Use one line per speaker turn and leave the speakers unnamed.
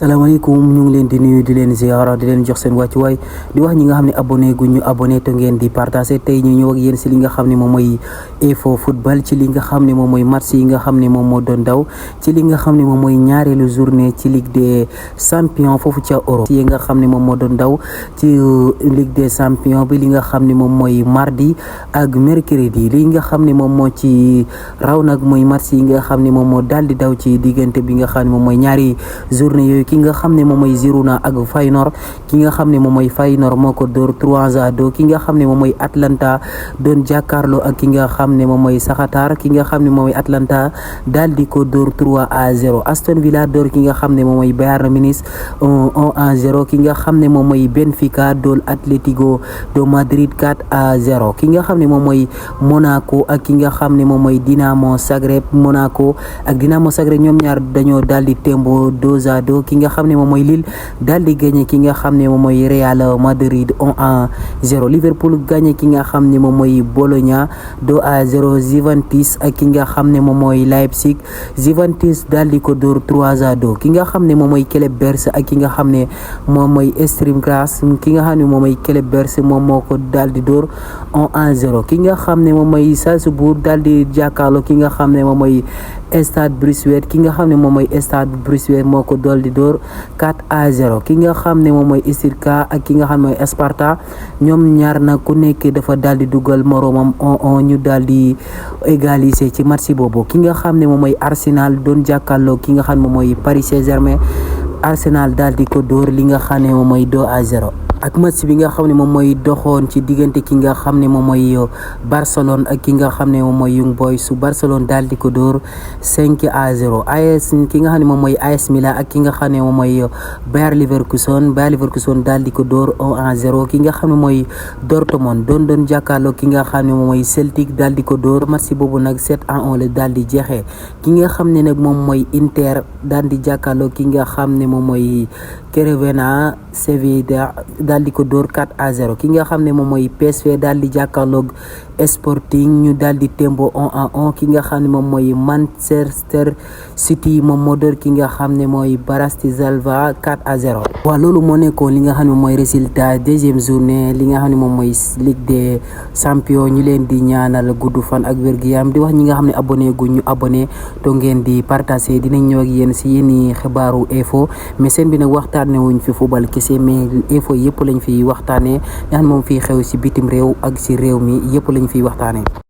salaamaaleykum ñu ngi leen di nuyu di leen ziara di leen jox seen wàccuwaay di wax ñi nga xam ne abonné gu ñu abonné te ngeen di partagé tey ñu ñëw ak yéen si li nga xam ne moom mooy info football ci li nga xam ne moom mooy match yi nga xam ne moom moo doon daw ci li nga xam ne moom mooy ñaareelu journée ci Ligue des champions foofu ca Europe yi nga xam ne moom moo doon daw ci Ligue des champions bi li nga xam ne moom mooy mardi ak mercredi li nga xam ne moom moo ci raw nag mooy match yi nga xam ne moom moo daal di daw ci diggante bi nga xam ne moom mooy ñaari journée yooyu ki nga xam ne moom mooy Girona ak Feyenoord ki nga xam ne moom mooy Feyenoord moo ko dóor 3-2 ki nga xam ne moom mooy Atalanta doon jàkkaarloo ak ki nga xam ne moom mooy Shakhtar ki nga xam ne moom mooy Atalanta daal di ko dóor 3-0 Aston Villa dóor ki nga xam ne moom mooy Bayern Munich 1-0 ki nga xam ne moom mooy Benfica dóor Atlético de Madrid 4-0 ki nga xam ne moom mooy Monaco ak ki nga xam ne moom mooy Dinamo Zagreb Monaco ak Dinamo Zagreb ñoom ñaar dañoo daal di tembo 2-2 ki nga xam ne moom mooy Lille daal di gagné ki nga xam ne moom mooy Real Madrid 1-0 Liverpool gagné ki nga xam ne moom mooy Bologna 2-0 Juventus ak ki nga xam ne moom mooy Leipzig Juventus daal di ko dóor 3-2 ki nga xam ne moom mooy Club Brugge ak ki nga xam ne moom mooy Sturm Graz ki nga xam ne moom mooy Club Brugge moom moo ko daal di dóor 1-0 ki nga xam ne moom mooy Salzbourg daal di jàkkaarloo ki nga xam ne moom mooy Stade Bruxelles ki nga xam ne moom mooy Stade Bruxelles moo ko dool di dóor 4-0 ki nga xam ne moom mooy Isirka ak ki nga xam ne mooy Sparta ñoom ñaar nag ku nekk dafa daal di dugal moroomam ñu daal di égaliser ci match boobu ki nga xam ne moom mooy Arsenal doon jàkkaarloo ki nga xam ne moom mooy Paris Saint-Germain Arsenal daal di ko dóor li nga xam ne moom mooy 2-0 ak match bi nga xam ne moom mooy doxoon ci diggante ki nga xam ne moom mooy Barcelone ak ki nga xam ne moom mooy Young Boys su Barcelone daal di ko dóor 5-0 AS ki nga xam ne moom mooy AS Milan ak ki nga xam ne moom mooy Bayer Leverkusen daal di ko dóor 1-0 ki nga xam ne mooy Dortmund doon jàkkaarloo ki nga xam ne moom mooy Celtic daal di ko dóor match boobu nag 7-1 la daal di jeexee ki nga xam ne nag moom mooy Inter daal di jàkkaarloo ki nga xam ne moom mooy Crevena Sevilla daal di ko dóor 4-0 ki nga xam ne moom mooy PSV daal di jàkkaarloog Sporting ñu daal di tembo 1-1 ki nga xam ne moom mooy Manchester City moom moo dóor ki nga xam ne mooy Bratislava 4-0 waaw loolu moo nekkoon li nga xam ne moom mooy résultat deuxième journée li nga xam ne moom mooy Ligue des champions ñu leen di ñaanal gudd fan ak wér-gu-yaram di wax ñi nga xam ne abonné gu ñu abonné to ngeen di partager dinañ ñëw ak yéen si yéeni xibaaru info mais seen bi nag waxtaane wuñ fi football kese mais info yëpp lañ fi waxtaane nga xam ne moom fii xew si bitim réew ak si réew mi yëpp lañ fiy waxtaane